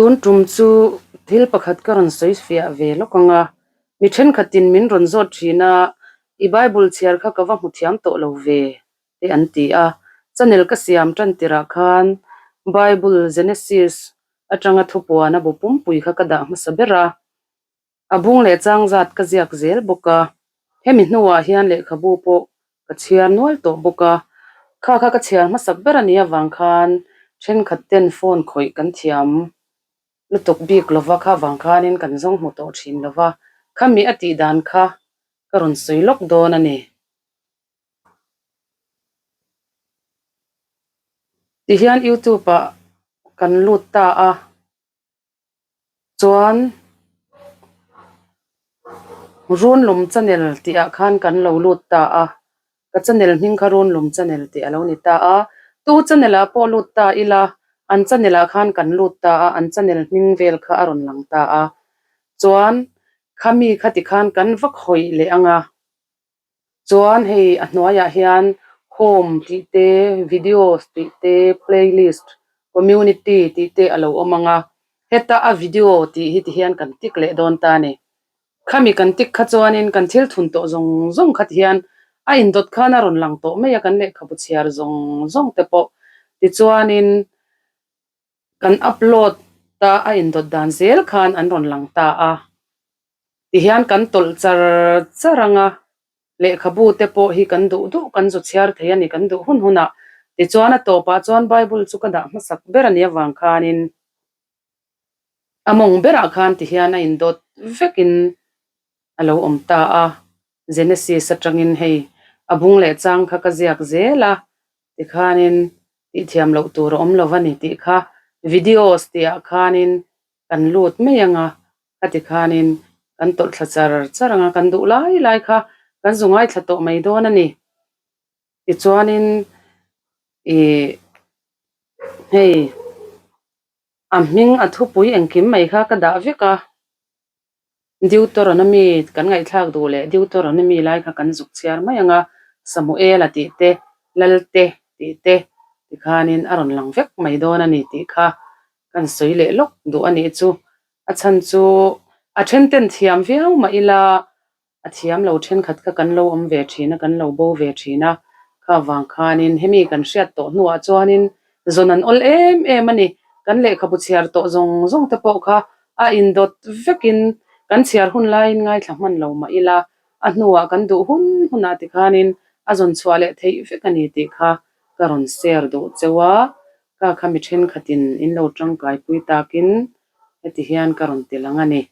Tun tum chu thil pakhat ka rawn sawi fiah ve lawk ang a, mi thenkhatin min rawn zawt thin a, i Bible chhiar kha ka va hmu thiam tawh lo ve te an ti a. Channel ka siam tan tirah khan Bible Genesis atanga thupuan a bu pumpui kha ka dah hmasa ber a. A bung leh chang zat ka ziak zel bawk a, hemi hnuah hian lehkhabu pawh ka chhiar nual tawh bawk a, kha kha ka chhiar hmasak ber a nih avang khan thenkhat ten phone khawih kan thiam lutuk bik lova kha avang khanin kan zawng hmu tawh thin lova, khami a tih dan kha ka rawn sawi lawk dawn a ni. Tihian youtube ah kan lut ta a. Chuan Runlum channel tih ah khan kan lo lut ta a, ka channel hming kha Runlum channel tih a lo ni ta a, tu channel ah pawh lut ta ila an channel ah khan kan lut ta a, an channel hming vel kha a rawn lang ta a, chuan khami kha tikhan kan va khawih leh ang a. Chuan hei a hnuaiah hian home tih te videos tih te playlist community tih te a lo awm ang a heta a video tih hi ti hian kan tick leh dawn ta a ni. Khami kan tick kha chuanin kan thil thun tawh zawng zawng kha ti hian a indawt khan a rawn lang tawh mai a kan lehkhabu chhiar zawng zawng te pawh tichuanin kan upload a a indawt dan zel khan an rawn lang ta a. Tihian kan tawlh char char ang a, lehkhabu te pawh hi kan duh duh kan zu chhiar thei a ni kan duh hun hun ah. Tichuan a tawpah chuan Bible chu ka dah hmasak ber a nih avang khanin a mawng berah khan tihian a indawt vekin a lo awm ta a. Genesis atangin hei a bung leh chang kha ka ziak zel a, tikhanin tihthiam loh tur a awm lo a ni tih kha videos tih ah khanin kan lut mai ang a, khati khanin kan tawlh thla char char ang a, kan duh lai lai kha kan zu ngaithla tawh mai dawn a ni. Tichuanin ih hei a hming a thupui engkim mai kha ka dah vek a, Deuteronomy kan ngaihthlak duh leh Deuteronomy lai kha kan zuk chhiar mai ang a, Samuela tih te, Lalte tih te tikhanin a rawn lang vek mai dawn a ni tih kha Kan sawi leh lawk duh a nih chu. A chhan chu a then ten thiam viau mah ila a thiam lo thenkhat kha kan lo awm ve thin a, kan lo bo ve thin a. Kha vang khanin hemi kan hriat tawh hnuah chuanin zawn an awl em em a ni. Kan lehkhabu chhiar tawh zawng zawng te pawh kha a indawt vekin kan chhiar hun laiin ngaithla hman lo mah ila a hnuah kan duh hun hunah tikhanin a zawn chhuah leh theih vek a ni tih kha ka rawn share duh cheu a. Ka kha mi thenkhatin in lo tangkaipui takin heti hian ka rawn ti lang a ni.